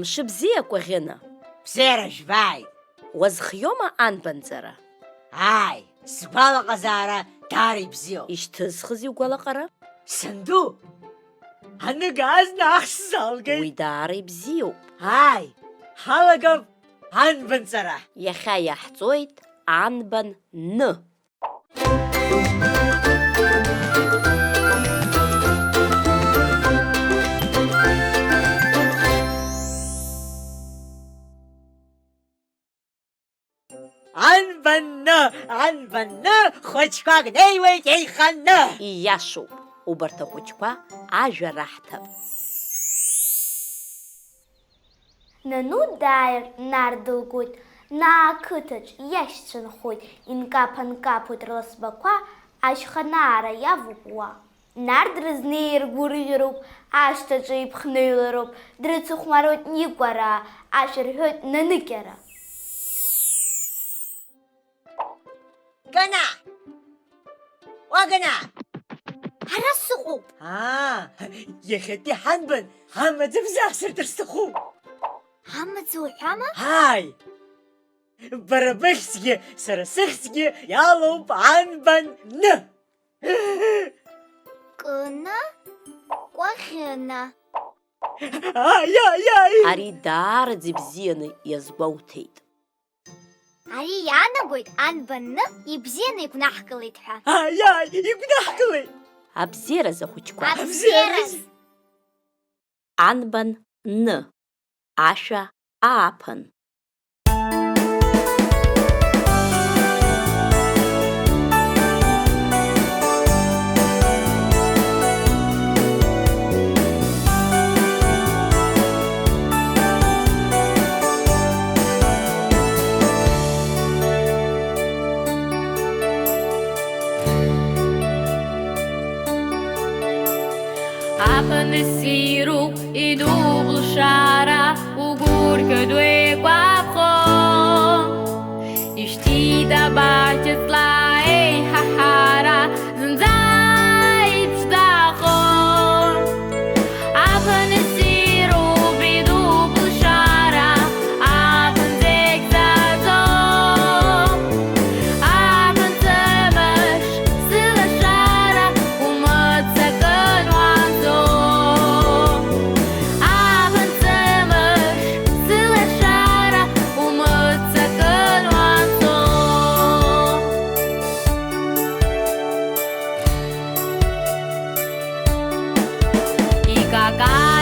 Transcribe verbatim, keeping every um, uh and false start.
Мшыбзиа, Кәаӷьына! Бзиара жәбааит! Уазхиоума анбанҵара? Ааи, сгәалаҟазаара даара ибзиоуп. Ишьҭызхыз иугәалаҟара? Санду, аныга азна ахш залгеит. Уи даара ибзиоуп. Ааи, ҳалагап анбанҵара. Иахьа иаҳҵоит анбан ны. Анбанны, анбанны, хәыҷқәак неиуеит еиханы! Ииашоуп, убарҭ ахәыҷқәа ажәа раҳҭап. Нану дааир, Нар дылгоит, Наа ақыҭаҿ иашьцәа нхоит, инкаԥ-анкаԥоит рласбақәа, ашьха наара иавоуп уа. Нар дрызнеир гәырӷьароуп, ашҭаҿы иԥхныҩлароуп, дрыцыхәмаруеит Никәараа, ашәа рҳәоит Наныкьара. Гана! Уа Гана! Ара сыҟоуп! Аа, иахьатәи ҳанбан амаӡа бзаҳсыртыр сҭахуп! Амаӡа уҳәама? Ааи! Бара быхьӡгьы, сара сыхьӡгьы иалоуп анбан ны! Кына, Кәаӷьына. Аи, аи, аи! Ари даараӡа ибзианы иазгәоуҭеит. Ари иаанагоит, анбан ны ибзианы игәнаҳкылеит ҳәа. Аи, аи, игәнаҳкылеит! Абзиараз, ахәыҷқәа! Абзиараз! Анбан ны. Ашәа ааԥын. Аԥаны ссируп, идуп лшара, угәырқьоит уеиқәаԥхон. Ишьҭит абаҭа ҵла еиҳаҳара, зынӡа иԥшӡахон. Аԥаны ссируп, идуп лшара, аԥын зегь заӡом. Аԥын сымыш, сылашара, умыццакын уанцо. Аԥын сымыш, сылашара, умыццакын уанцо. Икака